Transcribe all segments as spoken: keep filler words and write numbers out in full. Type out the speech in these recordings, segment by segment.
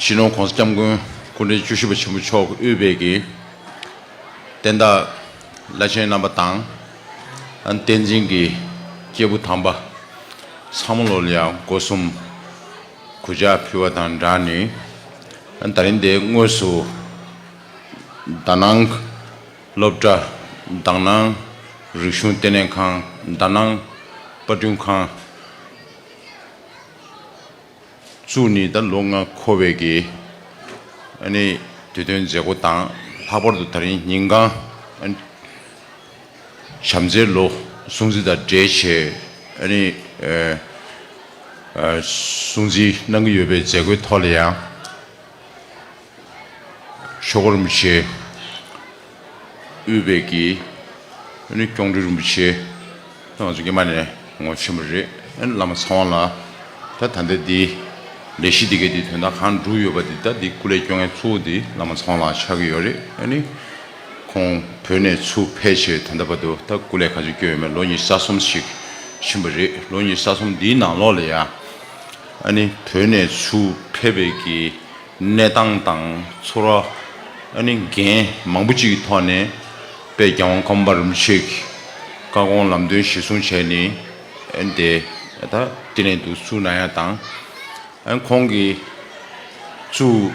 སྤྱི་ནོར་༸གོང་ས་༸སྐྱབས་མགོན་སྐུ་ཕྲེང་བཅུ་བཞི་པ་ཆེན་པོ་མཆོག་དབུས་པའི་གི་བསྟན་བདག་བླ་ཆེན་རྣམ་པ་དང་། བསྟན་འཛིན་གྱི་སྐྱེས་བུ་དམ་པ་ཚང་མ་ལོ་ལ་ཡང་སྒོ་གསུམ་གུས་ཕྱག་ཕུལ་བ་དང་སྦྲགས་ནས། ད་རིང་འདིར་དངོས་སུ་དཱ་ནང་སློབ་གྲྭ། དཱ་ནང་རིག་གཞུང་ལྟེ་གནས་ཁང་། དཱ་ནང་དཔར་སྐྲུན་ཁང་བཙུགས་ནས་ད་ལོ་ལྔ་འཁོར་བའི་གི་ཨ་ནི་དུས་སྟོན་མཛད་སྒོ་དང་། ལྷག་པར་དུ་ད་རིང་ཉིན་གང་ཨ་ནི་བྱམས་བརྩེའི་ལོ་སྲུང་བརྩི་དང་འབྲེལ་བྱས། ཨ་ནི་ཨ་ཨ་སྲུང་བརྩི་གནང་གི་ཡོད་པའི་མཛད་སྒོའི་ཐོག་ལ་ཡང་། ཆོས་འཁོར་རིན་པོ་ཆེ་དབུས་པའི་གི་ཨ་ནི་སྐྱོང་སྤྲུལ་རིན་པོ་ཆེ། ང་ཚོ་རྒྱ་མ་ནས་ངོ་ཤེས་པ་རེད། ཨ་ནི་བླ་མ་ཚེ་དབང་ལགས། ད་ད་ལྟ་འདི་ལས་གཞི་འདི་གའི་འདི་དོན་དག་གང་བསྒྲུབས་ཡོད་པ་འདི། ད་འདི་སྐུ་ལས་སྐྱོན་མཁན་གཙོ་བོ་འདི་བླ་མ་ཚེ་དབང་ལགས་ཆགས་ཀྱི་ཡོད་རེད། ཨ་ནི་ཁོང་བོད་ནས་ཚུར་ཕེབས་བྱས་ད་ལྟ་བར་དུ་ད་སྐུ་ལས་ག་ཚོད་སྐྱོན་ཡོད་མེད། ལོ་ཉི་ཤུ་རྩ་གསུམ་ཞིག་ཕྱིན་པ་རེད། ལོ་ཉི་ཤུ་རྩ་གསུམ་འདིའི་ནང་ལོགས་ལ་ཡང་ཨ་ནི་བོད་ནས་ཚུར་ཕེབས་པའི་གི་གནས་སྟངས་དང་ཚོར་བ། ཨ་ནི་འགན་མང་པོ་ཅིག་གི་ཐོག་ནས་དཔལ་རྒྱལ་དབང་ཀརྨ་པ་རིན་པོ་ཆེ་གི་བཀའ་དགོངས་ལམ་སྟོན་གཞིར་བཟུང་བྱས་ནས། ཨ་ནི་དེ་ད་ལྟེ་གནས་འདུག་བཙུགས་གནང་ཡ་དང་། ཨ་ནི་ཁོང་གིས་བཙུགས་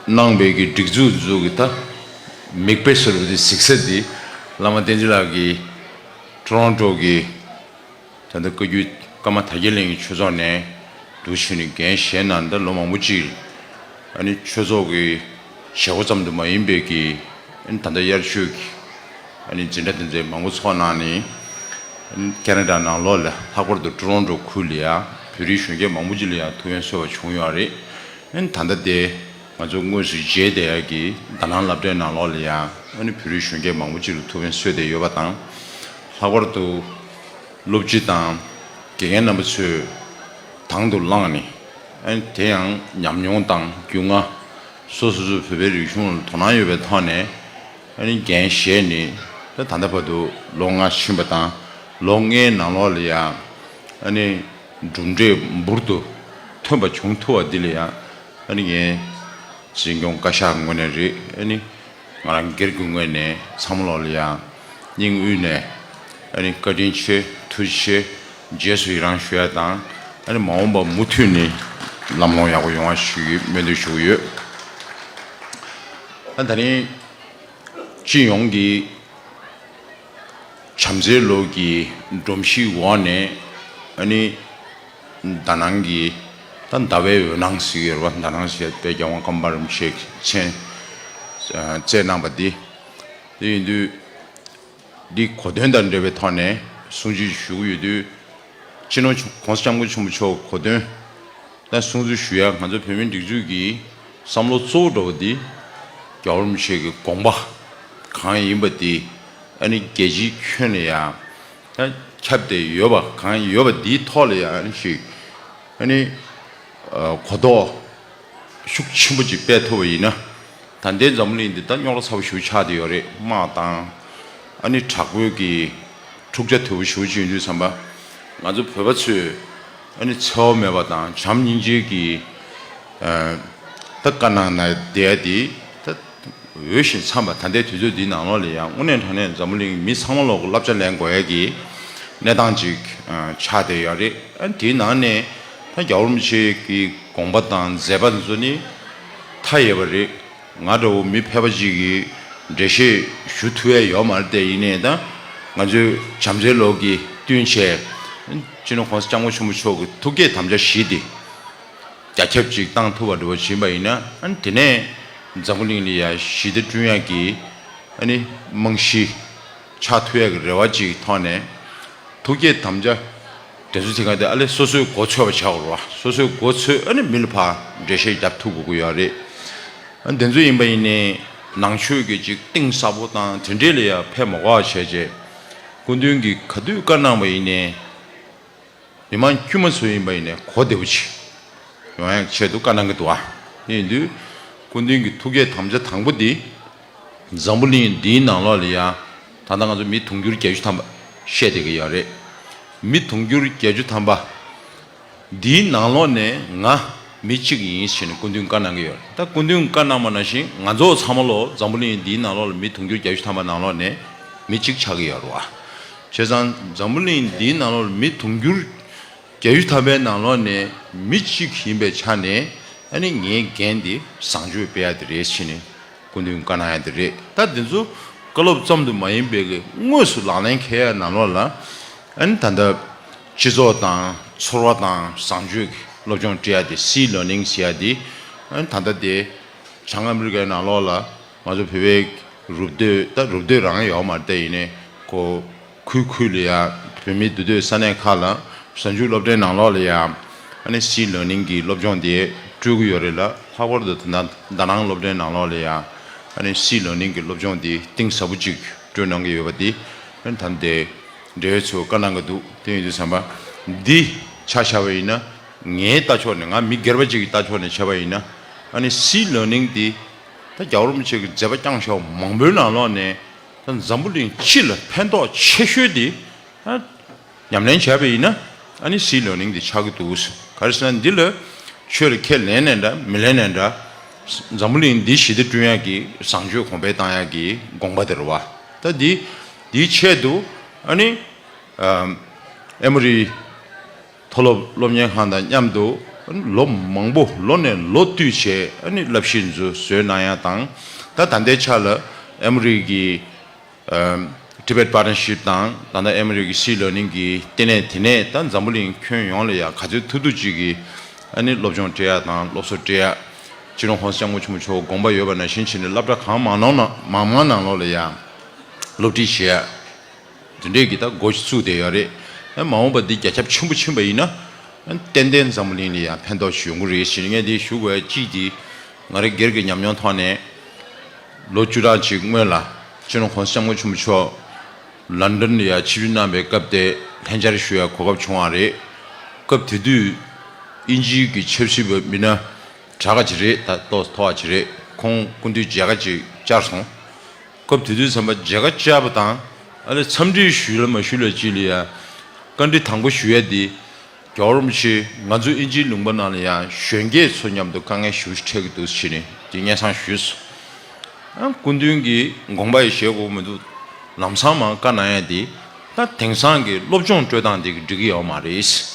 གནང་པའི་གི་སྒྲིག་འཛུགས་འཛུགས་ཀྱི་ད་མིག་དཔེ་ཟེར་བ་དེ་གཟིགས་ས་འདི་བླ་མ་བསྟན་འཛིན་ལགས་ཀྱིས་ཊོ་རོན་ཊོ་གི་ད་ལྟ་བཀའ་བརྒྱུད་ཀརྨ་དར་རྒྱས་གླིང་གི་ཆོས་ཚོགས་ནས་འདུག་བྱས་ནས་འགན་བཞེས་གནང་། ད་ལོ་མང་པོ་ཅིག་ཨ་ནི་ཆོས་ཚོགས་ཀྱི་བྱེད་སྒོ་ཙམ་དུ་མ་ཡིན་པའི་གི་ཨ་ནི་ད་ལྟ་དབྱར་ཆོས་ཀྱི་ཨ་ནི་འཛིན་གྲྭ་དེ་ཚོ་མང་པོ་ཚོགས་གནང་ནས། ཨ་ནི་ཁེ་ན་ཌ་ནང་ལོགས་ལ་ལྷག་པར་དུ་ཊོ་རོན་ཊོ་ཁུལ་ལ་ཡང་བོད་རིགས་གཞོན་སྐྱེས་མང་པོ་ཅིག་ལ་ཡང་ཐུགས་ཕན་གསོས་པ་བྱུང་ཡོད་རེད། ཨ་ནི་ད་ལྟ་དེ་ང་ཚོ་དངོས་སུ་མཇལ་བསྡད་ཡ་གི་དཱ་ནང་སློབ་གྲྭའི་ནང་ལོགས་ལ་ཡང་ཨ་ནི་བོད་རིགས་གཞོན་སྐྱེས་མང་པོ་ཅིག་ལ་ཐུགས་ཕན་གསོས་བསྡད་ཡོད་པ་དང་། ལྷག་པར་དུ་སློབ་སྤྱི་དང་དགེ་རྒན་རྣམ་པ་ཚོས་དང་དུ་བླངས་ནས། ཨ་ནི་དེ་ཡང་ཉམས་མྱོང་དང་རྒྱུས་མངའ། སོ་སོ་སོ་བོད་པའི་རིག་གཞུང་ལ་དོ་སྣང་ཡོད་པའི་ཐོག་ནས་ཨ་ནི་འགན་བཞེས་ནས། ད་ད་ལྟ་བར་དུ་ལོ་ལྔ་ཕྱིན་པ་དང་། ལོ་ལྔའི་ནང་ལོགས་ལ་ཡང་ཨ་ནི་གྲུབ་འབྲས་འབུར་དུ་ཐོན་པ་བྱུང་ཐུབ་པ་འདི་ལ་ཡང་ཨ་ནི་ངས་འཛིན་སྐྱོང་བཀའ་ཤག་ངོས་ནས་རེད། ཨ་ནི་ང་རང་སྒེར་གྱི་ངོས་ནས་ཚང་མ་ལོག་ལ་ཡང་སྙིང་དབུས་ནས་ཨ་ནི་བཀའ་དྲིན་ཆེ། ཐུགས་རྗེ་ཆེ། རྗེས་སུ་ཡི་རང་ཞུ་ཡ་དང་། ཨ་ནི་མ་འོངས་པ་མུ་མཐུད་ནས་ལམ་ལྷོང་ཡག་པོ་ཡོང་བ་ཞུ་རྒྱུའི་སྨོན་འདུན་ཞུ་གི་ཡོད། ཨ་ད་རིང་སྤྱི་ཡོངས་ཀྱི་བྱམས་བརྩེའི་ལོ་གི་སྒྲོམ་གཞིའི་འོག་ནས། ཨ་ནི་དཱ་ནང་གི་ད་ཟླ་བའི་འོད་སྣང་ཟེར་གྱི་ཡོད་རེད་པ། དཱ་ནང་ཟེར་དཔལ་རྒྱལ་དབང་ཀརྨ་པ་རིན་པོ་ཆེས་མཚན་ཨ་བསྩལ་གནང་པ་འདི། དེ་ཡིན་དུས་འདི་གོ་སྟོན་དང་འབྲེལ་བའི་ཐོག་ནས་གསུང་ཆོས་ཞུ་གི་ཡོད་དུས། སྤྱི་ནོར་༸གོང་ས་༸སྐྱབས་མགོན་ཆེན་པོ་མཆོག་གོ་སྟོན་དང་གསུང་ཆོས་ཞུ་ཡ། ང་ཚོ་བོད་མིའི་སྒྲིག་འཛུགས་ཀྱི་བསམ་བློ་གཙོ་བོ་འདྲ་བོ་འདི་རྒྱལ་བ་རིན་པོ་ཆེ་གི་དགོངས་པ་གང་ཡིན་པ་འདི་ཨ་ནི་རྒྱལ་སྤྱིའི་ཁྱོན་ནས་ཡང་ད་ཁྱབ་བསྡད་ཡོད་པ་གང་ཡོད་པ་འདིའི་ཐོག་ལ་ཡང་ཞིག་ཨ་ནི་ཨ་གོ་རྟོགས་ཤུགས་ཆེན་པོ་ཅིག་སྤེལ་ཐུབ་པ་ཡིན་ན། ད་ལྟའི་འཛམ་བུ་གླིང་འདི་ད་རྙོག་དྲ་ཚ་པོ་ཞེ་པོ་ཆགས་བསྡད་ཡོད་རེད། དམག་དང་ཨ་ནི་དྲག་པོའི་གི་འཁྲུག་ཆ་དོད་པོ་ཞེ་པོ་ཅིག་ཡོང་དུས་ཙམ་པ། ང་ཚོ་བོད་པ་ཚོས་ཨ་ནི་འཚེ་བ་མེད་པ་དང་བྱམས་སྙིང་རྗེ་གི་ཨ་ད་བཀའ་གནང་ན་བསྡད་ཡ་དེ་ད་འོས་ཤིང་འཚམས་པ། ད་ལྟའི་དུས་ཚོད་འདིའི་ནང་ལོགས་ལ་ཡང་དངོས་གནས་དྲང་གནས་འཛམ་བུ་གླིང་མི་ཚང་མ་ལོག་གི་བསླབ་བྱ་ལེན་དགོས་ཡ་གི་གནས་སྟངས་ཅིག་ཨ་ཆགས་བསྡད་ཡོད་རེད། ཨ་དེའི་ནང་ནས་ད་རྒྱལ་བ་རིན་པོ་ཆེ་གི་དགོངས་པ་དང་མཛད་པ་འདི་ཚོ་ནི་མཐའ་ཡས་པ་རེད། ང་འདྲ་བོ་མི་ཕལ་པ་ཅིག་གིས་འགྲེལ་བཤད་ཞུ་ཐུབ་ཡ་ཡོད་མ་རེད། དེ་ཡིན་ནའི་ད་ང་ཚོའི་བྱམས་བརྩེའི་ལོ་གིས་བསྟུན་བྱས། སྤྱི་ནོར་༸གོང་ས་༸སྐྱབས་མགོན་ཆེན་པོ་མཆོག་གི་ཐུགས་བསྐྱེད་དམ་བཅའ་བཞི་དེ་རྒྱ་ཁྱབ་ཅིག་བཏང་ཐུབ་པ་འདྲ་བོ་ཕྱིན་པ་ཡིན་ན། ཨ་ནི་དེ་ནས་འཛམ་བུ་གླིང་ལ་ཡ་ཞི་བདེ་བསྐྲུན་ཡ་གི་ཨ་ནི་རྨང་གཞི་ཆགས་ཐུབ་ཡ་གི་རེ་བ་ཅིག་ཐོག་ནས། ཐུགས་བསྐྱེད་དམ་བཅའ་དེ་ཚོ་དེ་ག་དེ་ཨ་ལས་སོ་སོའི་མགོ་ཚོས་པ་བྱ་དགོས་རེད་བ། སོ་སོའི་མགོ་ཚོས་ཨ་ནི་མི་ལ་ཕར་འགྲེལ་བཤད་རྒྱབ་ཐུབ་དགོས་ཀྱི་ཡོད་རེད། ཨ་དེ་ཚོ་ཡིན་པ་ཡིན་ནའི་ནང་ཆོས་ཀྱི་ཅིག་གཏིང་ཟབ་པོ་དང་དེ་འདྲས་ལ་ཡ་ཕེབས་མ་དགོས་པ་བྱས་རྗེས། སྐུ་མདུན་གྱིས་ག་དུས་བཀའ་གནང་བ་ཡིན་ནའི། མི་མང་དཀྱུས་མ་ཚོ་ཡིན་པ་ཡིན་ནའི་གོ་བདེ་པོ་ཅིག་ཡོང་ཡག་ཆེད་དུ་བཀའ་གནང་གི་འདུག་ཨ། དེ་ཡིན་དུས་སྐུ་མདུན་གྱི་ཐུགས་བསྐྱེད་དམ་བཅའ་དང་པོ་འདི་འཛམ་བུ་གླིང་འདིའི་ནང་ལོགས་ལ་ཡ་ད་ལྟ་ང་ཚོ་མི་དུང་ཕྱུར་བརྒྱད་ཅུ་ཐམ་པ་བཤད་བསྡད་ཀྱི་ཡོད་རེད། མི་དུང་ཕྱུར་བརྒྱད་ཅུ་ཐམ་པ་འདིའི་ནང་ལོགས་ནས་ང་ མི་གཅིག་ཡིན་ཞེས་ནས་སྐུ་མདུན་བཀའ་གནང་གི་ཡོད་རེད། ད་སྐུ་མདུན་བཀའ་གནང་བ་ནང་བཞིན་ང་ཚོ་ཚང་མ་ལོ་འཛམ་བུ་གླིང་འདིའི་ནང་ལོགས་ལ་མི་དུང་ཕྱུར་བརྒྱད་ཅུ་ཐམ་པ་ནང་ལོགས་ནས་མི་གཅིག་ཆགས་ཀྱི་ཡོད་རེད་བ། བྱས་ཙང་འཛམ་བུ་གླིང་འདིའི་ནང་ལོགས་ལ་མི་དུང་ཕྱུར་བརྒྱད་ཅུ་ཐམ་པའི་ནང་ལོགས་ནས་མི་གཅིག་ཡིན་པའི་ཆ་ནས་ཨ་ནི་ངའི་འགན་འདི་བཟང་སྤྱོད་སྤེལ་ཡ་དེ་རེད་ཞེས་ནས་སྐུ་མདུན་བཀའ་གནང་ཡ་དེ་རེད། ད་འདི་ཚོ་བཀའ་སློབ་ཙམ་དུ་མ་ཡིན་པའི་གི་དངོས་སུ་ལག་ལེན་འཁེལ་ཡ་ནང་ལོགས་ལ་ཨ་ནི་ད་ལྟ་སྤྱི་ཚོགས་དང་ཚོར་བ་དང་བཟང་སྤྱོད་ཀྱི་སློབ་སྦྱོང་སྤྲད་ཡ་དེ་སི་ལར་ནིང་ཟེར་ཡ་དེ་ཨ་ནི་ད་ལྟ་དེ་བྱང་ཨ་མི་རི་ཀའི་ནང་ལོགས་ལ་ང་ཚོ་བོད་པའི་རུབ་སྟོད་ད་རུབ་སྟོད་རང་ཡོད་མ་རེད། ད་ཡིན་ནའི་ཁོ་ཁུལ་ཁུལ་ལ་ཡ་བོད་མི་འདུས་སྡོད་ས་གནས་ཁག་ལ་གཟའ་མཇུག་སློབ་གྲྭའི་ནང་ལོགས་ལ་ཡ་ཨ་ནི་སི་ལར་ནིང་གི་སློབ་སྦྱོང་དེ་སྤྲོད་ཀྱི་ཡོད་རེད་ལ། ལྷག་པར་དུ་ད་ལྟ་ད་ནང་སློབ་གྲྭའི་ནང་ལོགས་ལ་ཡ་ཨ་ནི་སི་ལར་ནིང་གི་སློབ་སྦྱོང་དེ་གཏིང་ཟབ་པོ་ཅིག་སྤྲོད་གནང་གི་ཡོད་པ་དེ་ཨ་ནི་ད་ལྟའི་འབྲེལ་ཡོད་ཚོས་བཀའ་གནང་གི་འདུག་དེ་ཡིན་དུས་ཙམ་པ་འདི་ཆ་བཞག་པ་ཡིན་ན་ངའི་ལྟ་ཕྱོགས་ནས་ང་མི་སྒེར་པ་ཅིག་གི་ལྟ་ཕྱོགས་ནས་བྱས་པ་ཡིན་ན་ཨ་ནི་སི་ལར་ནིང་དེ་ད་རྒྱལ་བ་རིན་པོ་ཆེ་གི་མཛད་པ་བསྐྱངས་བཞག་མང་པོའི་ནང་ལོགས་ནས་ད་འཛམ་བུ་གླིང་སྤྱི་ལ་ཕན་ཐོགས་ཆེ་ཤོས་དེ་ཨ་ཉམས་ལེན་བྱས་པ་ཡིན་ན་ཨ་ནི་སི་ལར་ནིང་དེ་ཆགས་ཀྱི་འདུག་ག་རེ་ཟེར་ན་འདི་ལ་ཆོས་ལ་ཁས་ལེན་ནའི་འདྲ་མི་ལེན་ནའི་འདྲ་འཛམ་བུ་གླིང་འདི་ཞི་བདེ་བསྐྲུན་ཡག་གི་བཟང་སྤྱོད་གོང་འཕེལ་བཏང་ཡག་གི་དགོངས་པ་དེ་རེད་བ། ད་འདི་འདིའི་ཆེད་དུ་ཨ་ནི་ཨ་ཨེ་མོ་རི་མཐོ་སློབ་སློབ་གཉེར་ཁང་དང་མཉམ་དུ་ལོ་མང་པོ་ལོ་ནས་ལོ་བསྟུད་བྱས་ཨ་ནི་བསླབ་གཞི་འཛུགས་བཟོས་གནང་ཡ་དང་། ད་ད་ལྟའི་ཆ་ལ་ཨེ་མོ་རི་གི་ཨ་Tibet Partnership དང་ད་ལྟ་ཨེ་མོ་རི་གི་སི་ལར་ནིང་གི་ལྟེ་གནས་དེ་ནས་ད་འཛམ་བུ་གླིང་ཁྱོན་ཡོངས་ལ་ཡ་ག་ཚོད་ཐུབ་ཐུབ་ཅིག་གི་ཨ་ནི་སློབ་སྦྱོང་སྤྲད་ཡ་དང་སློབ་གསོ་སྤྲད་ཡ། སྤྱི་ནོར་༸གོང་ས་༸སྐྱབས་མགོན་ཆེན་པོ་མཆོག་དགོངས་པ་ཡོད་པ་ནང་བཞིན་བྱས་ནས་སློབ་གྲྭ་གང་མང་ནང་མང་མང་ནང་ལོགས་ལ་ཡ་སློབ་ཁྲིད་བྱེད་ཡ། དེ་འདྲས་ཀྱི་ད་འགོ་ཞིག་བཙུགས་བསྡད་ཡོད་རེད། ཨ་མ་འོངས་པ་འདི་རྒྱ་ཁྱབ་ཆེན་པོ་ཕྱིན་པ་ཡིན་ན། ཨ་ཏན་ཏན་འཛམ་བུ་གླིང་ལ་ཡང་ཕན་ཐོགས་ཤིག་ཡོང་གི་རེད་ཟེར་ནས་ངས་འདི་ཞུ་དགོས་ཡ་གཅིག་འདི། ང་རང་སྒེར་གྱི་ཉམས་མྱོང་ཐོག་ནས། ལོ་བཅུ་ཕྲག་གཅིག་སྔོན་ལ་སྤྱི་ནོར་༸གོང་ས་༸སྐྱབས་མགོན་ཆེན་པོ་མཆོག་ལན་ཌན་ལ་ཡང་ཆིབས་བསྒྱུར་གནང་བའི་སྐབས་དེ་ལྷན་བཅར་ཞུ་ཡ་གོ་སྐབས་བྱུང་བ་རེད། སྐབས་དེ་དུས་དབྱིན་ཇིའི་གི་ཆབ་སྲིད་པ་མི་སྣ་གྲགས་ཀ་ཅིག་རེད། ད་ཏོག་མཐོ་བ་ཅིག་རེད། ཁོང་སྐུ་མདུན་མཇལ་ཁ་ཅིག་བཅར་སོང་། སྐབས་དེ་དུས་ཙམ་པ་མཇལ་ཁ་བཅར་བ་དང་ཨ་ལས་འཚམས་འདྲི་ཞུས་ལ་མ་ཞུས་ལ་ཅིག་ལ་ཡ། བཀའ་འདྲི་དང་པོ་ཞུ་ཡ་འདི། རྒྱལ་བ་རིན་པོ་ཆེ་ང་ཚོ་དབྱིན་ཇིའི་ལུང་པ་ནང་ལ་ཡ་གཞོན་སྐྱེས་ཚོ་མཉམ་དུ་དཀའ་ངལ་ཞེ་པོ་ཅིག་འཕྲད་ཀྱི་འདུག་ཟེར་ནས་དེ་སྙན་སེང་ཞུས་སོང་། ཨ་སྐུ་མདུན་གྱིས་དགོངས་པ་ཡང་བཞེས་དགོས་མི་འདུག་ལམ་སང་མར་བཀའ་གནང་ཡ་འདི། ད་དེང་སང་གི་སློབ་སྦྱོང་སྤྲོད་སྟངས་འདི་གིས་འགྲིག་གི་ཡོད་མ་རེད།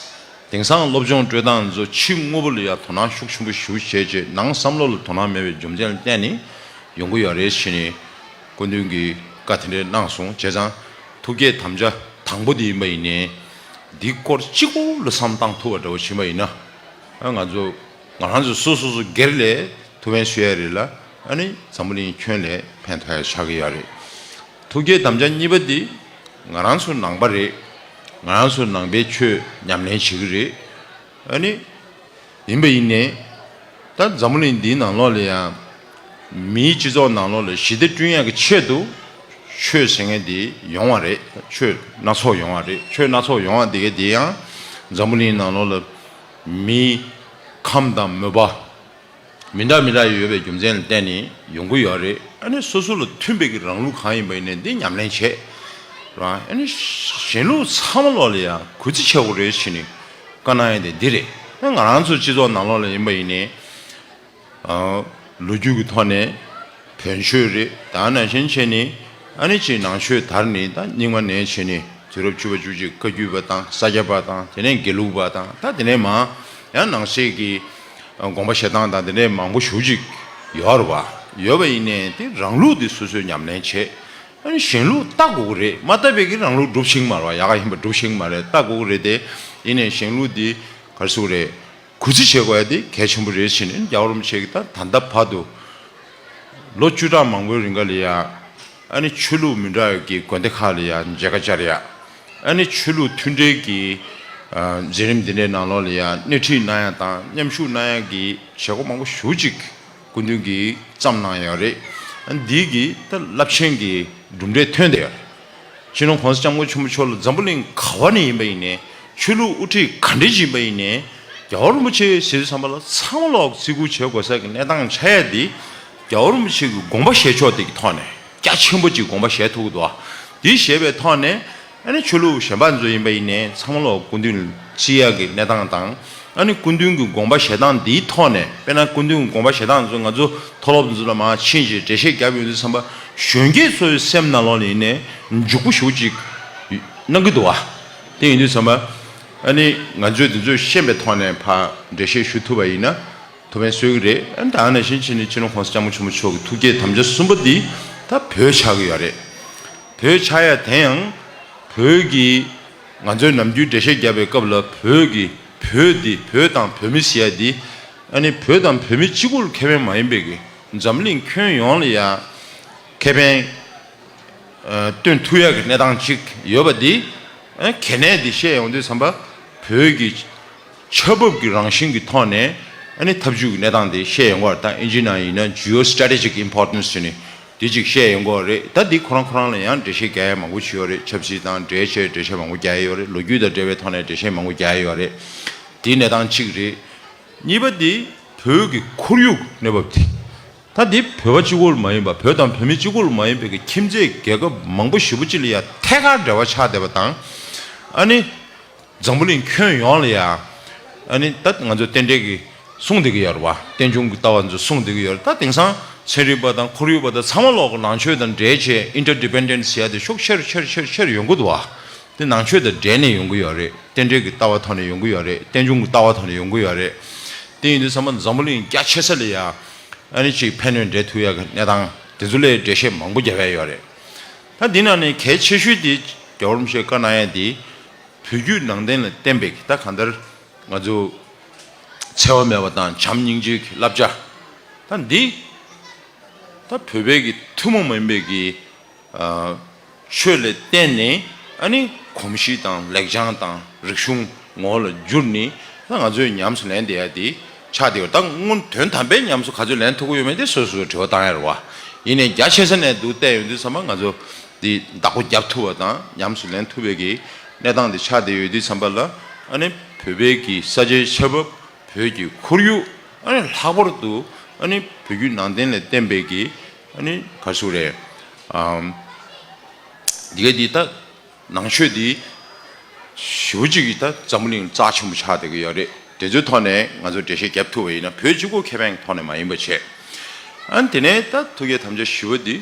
དེང་སང་སློབ་སྦྱོང་སྤྲོད་སྟངས་ཚོ་ཕྱི་དངོས་པོ་ལ་ཡ་དོ་སྣང་ཤུགས་ཆེན་པོ་ཞེ་པོ་བྱས་རྗེས་ནང་བསམ་བློ་ལ་དོ་སྣང་མེད་པའི་རྒྱུ་མཚན་ལ་བརྟེན་ནས་ཡོང་གི་ཡོད་རེད་ཟེར་ནས་སྐུ་མདུན་གྱིས་བཀའ་དེ་འདྲ་གནང་སོང་། བྱས་ཙང་ཐུགས་བསྐྱེད་དམ་བཅའ་དང་པོ་དེ་ཡིན་པ་ཡིན་ནའི། འདི་སྐོར་གཅིག་པོ་ལ་བསམ་བཏང་ཐུབ་པ་འདྲ་བོ་ཕྱིན་པ་ཡིན་ན། ཨ་ང་ཚོ་ང་རང་ཚོ་སོ་སོ་སོ་སྒེར་ལ་ཐུགས་ཕན་གསོས་ཡ་རེད་ལ། ཨ་ནི་འཛམ་བུ་གླིང་ཁྱོན་ལ་ཕན་ཐོགས་ཡ་ཆགས་ཀྱི་ཡོད་རེད། ཐུགས་བསྐྱེད་དམ་བཅའ་གཉིས་པ་འདི་ང་རང་ཚོ་ནང་པ་རེད། ང་རང་ཚོ་ནང་པའི་ཆོས་ཉམས་ལེན་བྱེད་ཀྱི་རེད། ཨ་ནི་ཡིན་པ་ཡིན་ནའི། ད་འཛམ་བུ་གླིང་འདིའི་ནང་ལོགས་ལ་ཡང་། མིའི་སྤྱི་ཚོགས་ནང་ལོགས་ལ་ཞི་བདེ་བསྐྲུན་ཡག་གི་ཆེད་དུ། ཆོས་ཟེར་མཁན་འདི་ཡོང་བ་རེད། ཆོས་སྣ་ཚོགས་ཡོང་བ་རེད། ཆོས་སྣ་ཚོགས་ཡོང་བ་འདི་ག་འདི་ཡང་། འཛམ་བུ་གླིང་ནང་ལོགས་ལ། མིའི་ཁམས་དང་མོས་པ། མི་འདྲ་མི་འདྲ་ཡོད་པའི་རྒྱུ་མཚན་ལ་བརྟེན་ནས་ཡོང་གི་ཡོད་རེད། ཨ་ནི་སོ་སོ་ལ་མཐུན་པའི་གི་རང་ལུགས་གང་ཡིན་པ་ཡིན་ནའི་འདི་ཉམས་ལེན་བྱེད། རང་ཨ་ནི་གཞན་ལུགས་ཚང་མ་ལོག་ལ་ཡང་གུས་བརྩི་བྱེད་དགོས་རེད་ཟེར་ནས་བཀའ་གནང་ཡ་དེ་འདི་རེད། ཨ་ང་རང་ཚོ་སྤྱི་ཚོགས་ནང་ལོགས་ལ་ཡིན་པ་ཡིན་ནའི། ཨ་ལོ་རྒྱུས་ཀྱི་ཐོག་ནས་བོན་ཆོས་རེད། ད་ནང་བཞིན་བྱས་ནས་ཨ་ནི་ཅིག་ནང་ཆོས་དར་ནས་ད་རྙིང་མ་ནས་བྱས་ནས། དུས་རབས་བཅུ་པ་བཅུ་གཅིག་བཀའ་བརྒྱུད་པ་དང་ས་སྐྱ་པ་དང་དེ་ནས་དགེ་ལུགས་པ་དང་ད་དེ་ནས་མང་ཡང་ནང་གསེས་ཀྱི་དགོངས་པ་བཞེས་སྟངས་དང་དེ་འདྲའི་མང་པོ་ཞེ་པོ་ཅིག་ཡོད་རེད་བ། ཡོད་པ་ཡིན་ནའི་དེ་རང་ལུགས་དེ་སོ་སོས་ཉམས་ལེན་བྱེད། ཨ་ནི་གཞན་ལུགས་ལྟ་དགོས་ཀྱི་རེད། མ་ལྟ་བས་ཀྱི་རང་ལུགས་སྒྲུབ་ཤེས་ཀྱི་མ་རེད་བ། ཡག་ག་ཡིན་པ་སྒྲུབ་ཤེས་ཀྱི་མ་རེད། ལྟ་དགོས་ཀྱི་རེད་དེ། ཡིན་ནའི་གཞན་ལུགས་དེ་ག་རེ་ཟེར་དགོས་རེད། གུས་བརྩི་བྱེད་དགོས་ཡ་དེ་གལ་ཆེན་པོ་རེད་ཟེར་ནས་རྒྱལ་བ་རིན་པོ་ཆེ་གིས་ད་ད་ལྟ་བར་དུ་ལོ་བཅུ་ཕྲག་མང་པོའི་རིང་ག་ལ་ཡ། ཨ་ནི་ཆོས་ལུགས་མི་འདྲ་བའི་གི་དགོན་སྡེ་ཁག་ལ་ཡ་མཇལ་ཁ་བཅར་ཡ། ཨ་ནི་ཆོས་ལུགས་མཐུན་འབྲེལ་གྱི་ཨ་མཛད་རིམ་འདི་འདྲའི་ནང་ལོགས་ལ་ཡ་སྣེ་ཁྲིད་གནང་ཡ་དང་མཉམ་ཞུགས་གནང་ཡ་གི་བྱེད་སྒོ་མང་པོ་ཞེ་པོ་ཅིག་སྐུ་མདུན་གྱིས་བརྩམས་གནང་ཡོད་རེད། ཨ་ནི་འདི་གི་ད་རླབས་ཆེན་གྱི་གྲུབ་འབྲས་ཐོན་བསྡད་ཡོད་རེད། སྤྱི་ནོར་༸གོང་ས་༸སྐྱབས་མགོན་ཆེན་པོ་མཆོག་ལ་འཛམ་བུ་གླིང་ག་བ་ནས་ཡིན་པ་ཡིན་ནའི། ཆོས་ལུགས་དབུ་ཁྲིད་ག་འདྲ་ཞིག་ཡིན་པ་ཡིན་ནའི། རྒྱལ་བ་རིན་པོ་ཆེ་ཟེར་དུས་ཙམ་པ་ལ་ཚང་མ་ལོག་བརྩི་བཀུར་བྱེད་དགོས་ས་གི་གནས་སྟངས་ཆགས་ཡ་འདི། རྒྱལ་བ་རིན་པོ་ཆེ་གི་དགོངས་པ་བཞེས་ཕྱོགས་དེ་གི་ཐོག་ནས་རྒྱ་ཆེན་པོ་ཅིག་དགོངས་པ་བཞེས་ཐུབ་ཀྱི་འདུག་བ། འདི་བཞེས་པའི་ཐོག་ནས་ཨ་ནི་ཆོས་ལུགས་གཞན་པ་ཚོ་ཡིན་པ་ཡིན་ནའི་ཚང་མ་ལོག་སྐུ་མདུན་ལ་བརྩི་ཡ་གི་གནས་སྟངས་དང་ ཨ་ནི་སྐུ་མདུན་གྱི་དགོངས་པ་བཞེས་སྟངས་འདིའི་ཐོག་ནས། དཔེར་ན་སྐུ་མདུན་གྱི་དགོངས་པ་བཞེས་སྟངས་ཚོ་ང་ཚོ་མཐོ་སློབ་འདི་ཚོ་ལ་མར་ཕྱིན་བྱས་འགྲེལ་བཤད་བརྒྱབ་ཡོང་དུས་ཙམ་པ། གཞོན་སྐྱེས་ཚོའི་སེམས་ནང་ལོགས་ལ་ཡིན་ནའི་འཇུག་པོ་ཞེ་པོ་ཅིག་གནང་གི་འདུག་བ། དེ་ཡིན་དུས་ཙམ་པ། ཨ་ནི་ང་ཚོས་འདི་ཚོ་ཤེས་པའི་ཐོག་ནས་ཕར་འགྲེལ་བཤད་ཞུ་ཐུབ་པ་ཡིན་ན་ཐུགས་ཕན་གསོས་ཀྱི་རེད། ཨ་ནི་ད་ག་ནང་བཞིན་བྱས་ནས་སྤྱི་ནོར་༸གོང་ས་༸སྐྱབས་མགོན་ཆེན་པོ་མཆོག་གི་ཐུགས་བསྐྱེད་དམ་བཅའ་གསུམ་པ་འདི་ད་བོད་ཆགས་ཀྱི་ཡོད་རེད། བོད་ཆགས་ཡ་དེ་ཡང་བོད་ཀྱི། ང་ཚོས་ནམ་རྒྱུན་འགྲེལ་བཤད་བརྒྱབ་པའི་སྐབས་ལ་བོད་ཀྱི། བོད་འདི། བོད་དང་བོད་མི་ཟེར་ཡ་འདི། ཨ་ནི་བོད་དང་བོད་མི་གཅིག་པུར་ཁེ་ཕན་མ་ཡིན་པའི་གི། འཛམ་གླིང་ཁྱོན་ཡོངས་ལ་ཡ་ཁེ་ཕན་ཨ་སྟོན་ཐུབ་ཡ་གི་གནས་སྟངས་ཅིག་ཡོད་པ་འདི། ཨ་གལ་གནད་འདི་བཤད་ཡོང་དུས་ཙམ་པ། བོད་ཀྱི་ཆ་བབ་ཀྱི་རང་བཞིན་གྱི་ཐོག་ནས་ཨ་ནི་འཐབ་ཇུས་ཀྱི་གནས་སྟངས་འདི་བཤད་ཡོང་གི་ཡོད་རེད། ད་ཨིན་ཇི་ནང་ཡིན་ན་Geostrategic Importance ཟེར་ནས། དེ་གཅིག་བཤད་ཡོང་གི་ཡོད་རེད། ད་འདི་ཁོ་རང་ཁོ་རང་ལ་ཡང་འགྲེལ་བཤད་རྒྱག་ཡ་མང་པོ་ཞིག་ཡོད་རེད། ཆབ་སྲིད་དང་འབྲེལ་བྱས་འགྲེལ་བཤད་མང་པོ་རྒྱག་ཡ་ཡོད་རེད། ལོ་རྒྱུས་དང་འབྲེལ་བའི་ཐོག་ནས་འགྲེལ་བཤད་མང་པོ་རྒྱག་ཡ་ཡོད་རེད། དེའི་གནས་སྟངས་གཅིག་རེད། གཉིས་པ་འདི་བོད་ཀྱི་ཁོར་ཡུག་གནས་བབ་དེ། ད་འདི་བོད་པ་གཅིག་པོ་ལ་མ་ཡིན་པ། བོད་དང་བོད་མི་གཅིག་པོ་ལ་མ་ཡིན་པའི་གི་ཁྱིམ་མཚེས་རྒྱལ་ཁབ་མང་པོ་ཞེ་པོ་ཅིག་ལ་ཡ་ཐད་ཀར་འབྲེལ་བ་ཆགས་བསྡད་པ་དང་། ཨ་ནི། འཛམ་བུ་གླིང་ཁྱོན་ཡོངས་ལ་ཡ། ཨ་ནི་ད་ང་ཚོ་རྟེན་འབྲེལ་གྱི་གསུང་བསྡད་ཀྱི་ཡོད་རེད་བ། རྟེན་འབྱུང་གི་ལྟ་བ་ཚོ་གསུང་བསྡད་ཀྱི་ཡོད་རེད། ད་དེང་སང་ཚན་རིག་པ་དང་ཁོར་ཡུག་པ་དང་ཚང་མ་ལོག་གི་ནང་ཆོས་དང་འབྲེལ་བྱས་Interdependence ཟེར་ཡ་དེ་ཤུགས་ཆེར་ཆེར་ཆེར་ཆེར་ཡོང་གི་འདུག་བ། དེ་ནང་ཆོས་དང་འབྲེལ་ནས་ཡོང་གི་ཡོད་རེད། རྟེན་འབྲེལ་གྱི་ལྟ་བ་ཐོག་ནས་ཡོང་གི་ཡོད་རེད། རྟེན་འབྱུང་གི་ལྟ་བ་ཐོག་ནས་ཡོང་གི་ཡོད་རེད། དེ་ཡིན་དུས་ཙམ་པ་འཛམ་བུ་གླིང་རྒྱ་ཆེ་ས་ལ་ཡ། ཨ་ནི་ཅིག་ཕན་གནོད་འབྲེལ་ཐུབ་ཡ་གི་གནས་སྟངས་དེ་ཚོ་ལ་འགྲེལ་བཤད་མང་པོ་རྒྱབ་ཡ་ཡོད་རེད། ད་འདི་ནང་ནས་གལ་ཆེ་ཤོས་དེ་རྒྱལ་བ་རིན་པོ་ཆེས་བཀའ་གནང་ཡ་དེ། བོད་བརྒྱུད་ནང་བསྟན་ལ་བརྟེན་པའི་ད་གང་ལྟར་ང་ཚོ་འཚེ་བ་མེད་པ་དང་བྱམས་སྙིང་རྗེའི་བསླབ་བྱ། ད་འདི་ད་བོད་པའི་གི་ཐུན་མོང་མ་ཡིན་པའི་གི་ཨ་ཆོས་ལ་བརྟེན་ནས། ཨ་ནི་གོམས་གཤིས་དང་ལེགས་བྱང་དང་རིག་གཞུང་ངོ་བོ་ལ་བསྒྱུར་ནས། ད་ང་ཚོས་ཉམས་སུ་ལེན་བསྡད་ཡ་དེ་ཆགས་བསྡད་ཡོད། ད་སྔོན་དོན་དམ་པའི་ཉམས་སུ་ག་ཚོད་ལེན་ཐུབ་ཀྱི་ཡོད་མེད་དེ་སོ་སོས་དྲི་བ་བཏང་ཡ་རེད་བ། ཡིན་ནའི་རྒྱ་ཆེ་ས་ནས་འདུག་བལྟས་ཡོང་དུས་ཙམ་པ་ང་ཚོ་འདི་བདག་པོ་རྒྱབ་ཐུབ་པ་དང་ཉམས་སུ་ལེན་ཐུབ་པའི་གི་གནས་སྟངས་འདི་ཆགས་བསྡད་ཡོད་དུས་ཙམ་པ་ལ། ཨ་ནི་བོད་པའི་གི་ས་ཆའི་ཆ་བབ། བོད་ཀྱི་ཁོར་ཡུག། ཨ་ནི་ལྷག་པར་དུ་ཨ་ནི་བོད་བརྒྱུད་ནང་བསྟན་ལ་བརྟེན་པའི་གི། ཨ་ནི་ག་རེ་ཟེར་དགོས་རེད། ཨམ། འདི་ག་འདི་ད་ནང་ཆོས་འདི་ཞེ་པོ་ཅིག་གི་ད་འཛམ་བུ་གླིང་རྩ་ཆེན་པོ་ཆགས་བསྡད་ཀྱི་ཡོད་རེད། དེ་ཚོའི་ཐོག་ནས་ང་ཚོ་འགྲེལ་བཤད་རྒྱབ་ཐུབ་པ་ཡིན་ན། བོད་གཅིག་པོ་ཁེ་ཕན་གྱི་ཐོག་ནས་མ་ཡིན་པ་བྱས། ཨ་ནི་དེ་ནས་ད་ཐུགས་བསྐྱེད་དམ་བཅའ་བཞི་པ་འདི།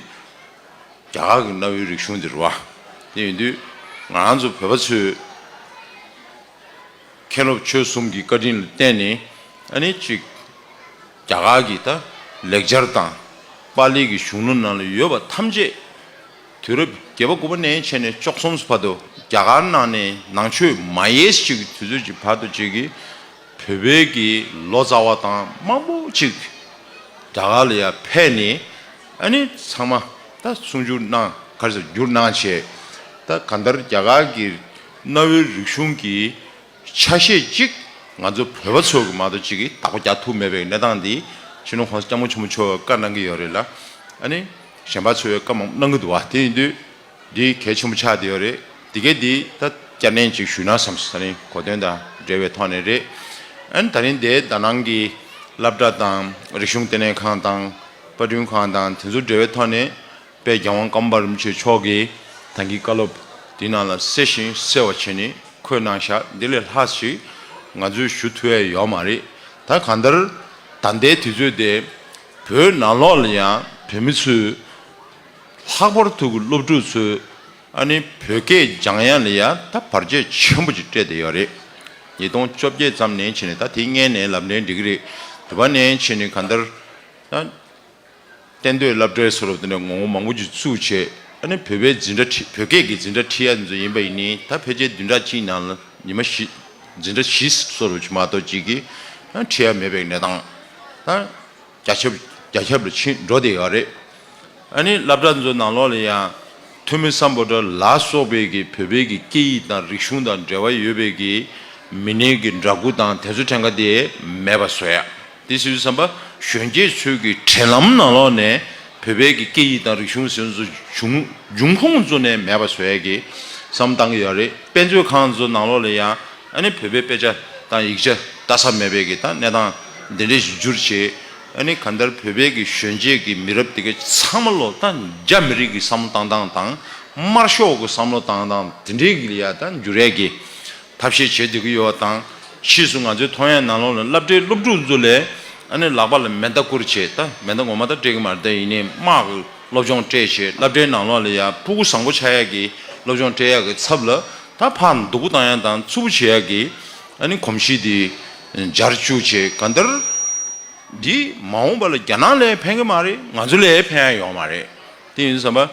རྒྱ་གར་གྱི་གནའ་བོའི་རིག་གཞུང་འདི་རེད་བ། དེ་ཡིན་དུས་ང་རང་ཚོ་བོད་པ་ཚོས་མཁན་སློབ་ཆོས་གསུམ་གྱི་བཀའ་དྲིན་ལ་བརྟེན་ནས། ཨ་ནི་གཅིག་རྒྱ་གར་གྱི་ད་ལེགས་སྦྱར་དང་པཱ་ལི་གི་གཞུང་ལུགས་ནང་ལ་ཡོད་པ་ཐམས་ཅད། དུས་རབས་བརྒྱད་པ་དགུ་པ་ནས་བྱས་ནས་བཅུ་གསུམ་བར་དུ་རྒྱ་གར་ནང་ནས་ནང་ཆོས་མ་ཡལ་ཞིག་གི་དུས་ཚོད་ཀྱི་བར་དུ་ཅིག་གི་བོད་པའི་གི་ལོ་ཙཱ་བ་དང་མང་པོ་ཅིག་རྒྱ་གར་ལ་ཡར་ཕེབས་ནས། ཨ་ནི་ཚང་མ་ད་གསུང་བསྒྱུར་གནང་། ག་རེ་ཟེར། བསྒྱུར་གནང་བྱས། ད་གང་ལྟར་རྒྱ་གར་གྱི་གནའ་བོའི་རིག་གཞུང་གི་ཆ་ཤས་ཅིག་ང་ཚོ་བོད་པ་ཚོ་གི་མ་གཏོགས་ཅིག་གིས་བདག་པོ་རྒྱག་ཐུབ་མེད་པའི་གནས་སྟངས་འདི་སྤྱི་ནོར་༸གོང་ས་༸སྐྱབས་མགོན་ཆེན་པོ་མཆོག་བཀའ་གནང་གི་ཡོད་རེད་ལ། ཨ་ནི་གཞན་པ་ཚོས་བཀའ་མང་པོ་གནང་གི་འདུག་བ། དེ་ཡིན་དུས། འདི་གལ་ཆེན་པོ་ཆགས་བསྡད་ཡོད་རེད། འདི་གས་འདི་ད་བསྐྱར་ནན་ཅིག་ཞུས་ན་བསམ་སོང་། ད་ནི་གོ་དོན་དང་འབྲེལ་བའི་ཐོག་ནས་རེད། ཨ་ནི་ད་རིང་འདིའི་ད་ནང་གི་སློབ་གྲྭ་དང་རིག་གཞུང་ལྟེ་གནས་ཁང་དང་། དཔར་སྐྲུན་ཁང་དང་དེ་ཚོ་འབྲེལ་བའི་ཐོག་ནས། དཔལ་རྒྱལ་དབང་ཀརྨ་པ་རིན་པོ་ཆེ་མཆོག་གིས་ད་གིན་བཀའ་སློབ་འདི་ནང་ལ་གསལ་ཞིང་གསལ་བ་བྱས་ནས་འཁོད་གནང་བཞག་འདི་ལས་ལྷག་ཞིག་ང་ཚོས་ཞུ་ཐུབ་ཡ་ཡོད་མ་རེད། ད་གང་ལྟར་ད་ལྟའི་དུས་ཚོད་དེ་བོད་ནང་ལོགས་ལ་ཡང་བོད་མི་ཚོས། ལྷག་པར་དུ་གི་སློབ་ཕྲུག་ཚོས་ཨ་ནི་བོད་སྐད་སྦྱང་ཡ་ལ་ཡ་ད་བར་ཆད་ཆེན་པོ་ཅིག་སྤྲད་བསྡད་ཡོད་རེད། ཉིས་སྟོང་བཅོ་བརྒྱད་ཙམ་ནས་བྱས་ནས། ད་དེ་སྔོན་ནས་ལབ་ནའི་འགྲིག་གི་རེད། དེ་བ་ནས་བྱས་ནས་གང་ལྟར་ད་གཏན་སྡོད་སློབ་གྲྭའི་བཟོ་འདྲ་དེ་འདྲ་ངོ་བོ་མང་པོ་ཅིག་བཙུགས་བྱས། ཨ་ནི་བོད་པའི་འཛིན་གྲྭ་ཁྲིད། བོད་སྐད་ཀྱི་འཛིན་གྲྭ་ཁྲིད་ཡ་ཚོ་ཡིན་པ་ཡིན་ནའི། ད་ཕལ་ཆེར་བདུན་ཕྲག་གཅིག་ནང་ལ་ཉི་མ་བཞི། འཛིན་གྲྭ་བཞི་བཟོ་འདྲ་ཅིག་མ་གཏོགས་ཅིག་གིས་ཨ་ཁྲིད་ཡ་མེད་པའི་གནས་སྟངས། ད་རྒྱ་ཁྱབ་རྒྱ་ཁྱབ་ལ་ཕྱིན་འགྲོ་བསྡད་ཡོད་རེད། ཨ་ནི་སློབ་གྲྭ་ཚོའི་ནང་ལོགས་ལ་ཡང་ཐོན་མི་སམ་བྷོ་ཊ་ལ་སོགས་པའི་གི་བོད་པའི་གི་སྐད་ཡིག་དང་རིག་གཞུང་དང་འབྲེལ་བ་ཡོད་པའི་གི་མི་སྣའི་གི་འདྲ་སྐུ་དང་དེ་ཚོ་གྲངས་ཀ་དེ་མེད་པ་བཟོ་ཡ། དེ་ཟེར་དུས་ཙམ་པ་གཞོན་སྐྱེས་ཚོའི་གི་འབྲེལ་ལམ་ནང་ལོགས་ནས་བོད་པའི་གི་སྐད་ཡིག་དང་རིག་གཞུང་ཟེར་ཚོ་འབྱུང་འབྱུང་ཁུངས་ཚོ་ནས་མེད་པ་བཟོ་ཡ་གི་བསམ་བཏང་གི་ཡོད་རེད། དཔེ་མཛོད་ཁང་ཚོ་ནང་ལོགས་ལ་ཡང་ཨ་ནི་བོད་པའི་དཔེ་ཆ་དང་ཡིག་ཆ་ལྟ་ས་མེད་པའི་གི་ད་གནས་སྟངས་འདི་འདྲས་ཤིག་གྱུར་བྱས། ཨ་ནི་གང་ལྟར་བོད་པའི་གི་གཞོན་སྐྱེས་ཀྱི་མི་རབས་དེ་ག་ཚང་མ་ལོ་ད་རྒྱ་མི་རིགས་ཀྱི་བསམ་བློ་བཏང་སྟངས་དང་། དམར་ཤོག་གི་བསམ་བློ་བཏང་སྟངས་དེ་འདྲའི་གི་ལ་ཡ་ད་འགྱུར་ཡས་ཀྱི་ཐབས་ཤེས་བྱེད་བསྡད་ཀྱི་ཡོད་པ་དང་། ཕྱིས་སུ་ང་ཚོའི་ཐོན་ཡས་ནང་ལོགས་ལ་སློབ་གྲྭའི་སློབ་ཕྲུག་ཚོ་ལས་ཨ་ནི་ལག་པ་ལ་མེ་མདའ་བསྐུར་བྱས། ད་མེ་མདའ་ངོ་མ་ད་སྤྲད་ཀྱི་མ་རེད། ད་ཡིན་ནའི་དམག་གི་སློབ་སྦྱོང་སྤྲད་བྱས། སློབ་གྲྭའི་ནང་ལོགས་ལ་ཡ་ཕྲུ་གུ་བཟང་པོ་ཆགས་ཡས་ཀྱི་སློབ་སྦྱོང་སྤྲད་ཡས་ཀྱི་ཚབ་ལ། ད་ཕར་སྡུག་པོ་བཏང་ཡས་དང་རྩུབ་པོ་བྱེད་ཡས་ཀྱི་ཨ་ནི་གོམས་གཤིས་འདི་འཇར་བཅུག་བྱས། གང་ལྟར་འདི་མ་འོངས་པ་ལ་རྒྱ་ནག་ལ་ཕན་གྱི་མ་རེད། ང་ཚོ་ལ་ཕན་ཡས་ཡོད་མ་རེད། དེ་ཡིན་དུས་ཙམ་པ་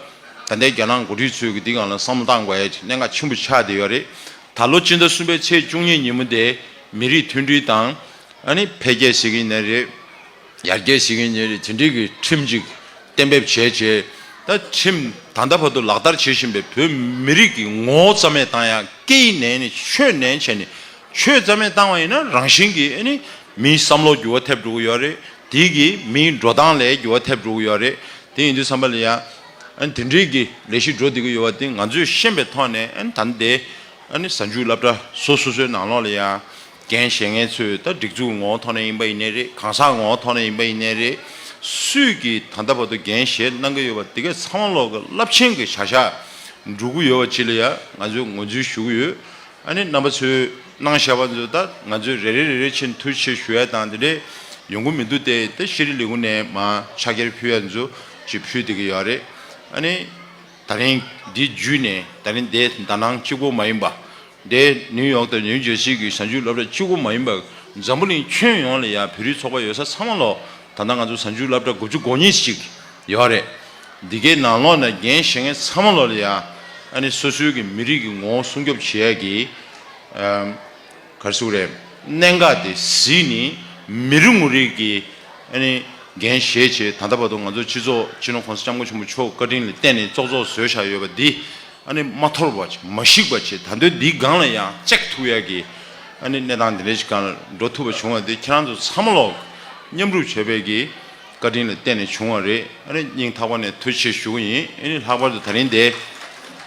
ད་ལྟའི་རྒྱ་ནག་འགོ་ཁྲིད་ཚོས་ཀྱི་འདི་སྒང་ལ་བསམ་བློ་བཏང་དགོས་ཡས་གནད་འགག་ཆེན་པོ་ཆགས་བསྡད་ཡོད་རེད། ད་ལོ་སྤྱི་ཟླ་གསུམ་པའི་ཚེས་བཅུ་གཉིས་ཉིན་མོ་དེ་མི་རིགས་མཐུན་སྒྲིལ་དང་ཨ་ནི་འཕེལ་རྒྱས་ཟེར་གྱི་ཡིན་ནའི་རེད། ཡར་རྒྱས་ཟེར་གྱི་ཡིན་ནའི་རེད། དེ་འདྲའི་གི་ཁྲིམས་ཅིག་གཏན་འབེབས་བྱས་བྱས། ད་ཁྲིམས་ད་ལྟ་བར་དུ་ལག་བསྟར་བྱེད་བཞིན་པའི་བོད་མི་རིགས་ཀྱི་ངོ་བོ་རྩ་མེད་བཏང་ཡ། སྐད་ཡིག་ནས་ནི་ཆོས་ནས་བྱས་ནས། ཆོས་རྩ་མེད་བཏང་བ་ཡིན་ན་རང་བཞིན་གྱིས་ཨ་ནི་མིའི་བསམ་བློ་འགྱུར་བ་ཐེབས་འགྲོ་གི་ཡོད་རེད། དེ་གིས་མིའི་འགྲོ་སྟངས་ལ་འགྱུར་བ་ཐེབས་འགྲོ་གི་ཡོད་རེད། དེ་ཡིན་དུས་ཙམ་པ་ལ་ཡ་ཨ་ནི་དེ་འདྲའི་གི་ལས་གཞི་འགྲོ་བསྡད་ཀྱི་ཡོད་པ་དེ་ང་ཚོས་ཤེས་པའི་ཐོག་ནས། ཨ་ནི་ད་ལྟའི་ཨ་ནི་གཟའ་མཇུག་སློབ་གྲྭ་སོ་སོ་སོའི་ནང་ལོགས་ལ་ཡ་འགན་བཞེས་མཁན་ཚོས་ད་སྒྲིག་འཛུགས་ངོ་བོ་ཐོག་ནས་ཡིན་པ་ཡིན་ནའི་རེད། གང་ཟག་ངོ་བོ་ཐོག་ནས་ཡིན་པ་ཡིན་ནའི་རེད། སུས་ཀྱིས་ད་ལྟ་བར་དུ་འགན་བཞེས་གནང་གི་ཡོད་པ་དེ་གའི་ཚང་མ་ལོག་གི་རླབས་ཆེན་གྱི་བྱ་གཞག་འགྲོ་གི་ཡོད་པ་ཅིག་ལ་ཡ་ང་ཚོས་ངོས་འཛིན་ཞུ་གི་ཡོད། ཨ་ནི་རྣམ་པ་ཚོས་གནང་བཞག་པ་ཚོ་ད་ང་ཚོས་རེ་རེ་རེ་རེ་བྱས་ནས་ཐུགས་རྗེ་ཆེ་ཞུ་ཡ་དང་དེ་འདྲས་ཡོང་གི་མི་འདུག་སྟེ། ད་ཤེས་རིག་ལས་ཁུངས་ནས་མར་ཕྱག་འཁྱེར་ཕུལ་ཡ་ཚོ་ཅིག་ཕུལ་བསྡད་ཀྱི་ཡོད་རེད། ཨ་ནི་ད་རིང་འདི་བརྒྱུད་ནས་ད་རིང་འདི་ད་ནང་གཅིག་པོ་མ་ཡིན་པ། འདི་ནིའུ་ཡོག་དང་ནིའུ་ཇར་སི་གི་གཟའ་མཇུག་སློབ་གྲྭ་གཅིག་པོ་མ་ཡིན་པ། འཛམ་བུ་གླིང་ཁྱོན་ཡོངས་ལ་ཡ་བོད་རིགས་ཚོགས་པ་ཡོད་ས་ཚང་མ་ལོག་ད་ལྟ་ང་ཚོ་གཟའ་མཇུག་སློབ་གྲྭ་དགུ་བཅུ་གོ་གཉིས་ཅིག་ཡོད་རེད། འདི་གའི་ནང་ལོགས་ནས་འགན་བཞེས་མཁན་ཚང་མ་ལོག་ལ་ཡ་ཨ་ནི་སོ་སོའི་གི་མི་རིགས་ཀྱི་ངོ་བོ་སྲུང་སྐྱོབ་བྱེད་ཡ་གི་ཨམ། ག་རེ་ཟེར་དགོས་རེད། གནད་འགག་དེ་གཟིགས་ནས་མི་རེ་ངོ་རེ་གི་ཨ་ནི་འགན་བཞེས་བྱས། ད་ལྟ་བར་དུ་ང་ཚོ་སྤྱི་ཚོགས་སྤྱི་ནོར་༸གོང་ས་༸སྐྱབས་མགོན་ཆེན་པོ་མཆོག་བཀའ་དྲིན་ལ་བརྟེན་ནས་ཙོག་ཙོག་བཟོས་བཞག་ཡོད་པ་འདི་ཨ་ནི་མ་འཐོར་བ་བྱས། མ་ཞིག་པ་བྱས། ད་དུང་འདིའི་སྒང་ལ་ཡང་བཅུག་ཐུབ་ཡ་གི་ཨ་ནི་གནས་སྟངས་འདི་འདྲ་ཞིག་སྒང་ལ་འགྲོ་ཐུབ་པ་བྱུང་བ་འདི་ཁྱེད་རང་ཚོ་ཚང་མ་ལོག་མཉམ་རུབ་བྱས་པའི་གི་བཀའ་དྲིན་ལ་བརྟེན་ནས་བྱུང་བ་རེད། ཨ་ནི་སྙིང་ཐག་པ་ནས་ཐུགས་རྗེ་ཆེ་ཞུ་གི་ཡིན། ཨ་ནི་ལྷག་པར་དུ་ད་རིང་འདི་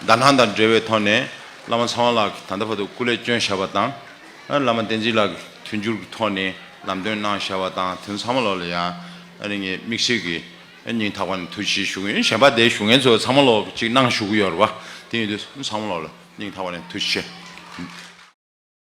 ཟླ་སྣང་དང་འབྲེལ་བའི་ཐོག་ནས་བླ་མ་ཚངས་དབང་ལགས་ཀྱིས་ད་ལྟ་བར་དུ་སྐུ་ལས་བསྐྱོན་བཞག་པ་དང་། ཨ་བླ་མ་བསྟན་འཛིན་ལགས་ཀྱིས་མཐུན་འགྱུར་གྱི་ཐོག་ནས་ལམ་སྟོན་གནང་བཞག་པ་དང་། དེ་ཚོ་ཚང་མ་ལོག་ལ་ཡང་ཨ་ནི་ངས་དམིགས་བསལ་གྱི་སྙིང་ཐག་པ་ནས་ཐུགས་རྗེ་ཆེ་ཞུ་གི་ཡིན། གཞན་པ་དེ་ཞུ་མཁན་ཚོ་ཚང་མ་ལོག་ཅིག་གནང་ཞུ་གི་ཡོད་རེད་བ། དེ་ཡིན་དུས་ཚང་མ་ལོག་ལ་སྙིང་ཐག་པ་ནས་ཐུགས་རྗེ་ཆེ།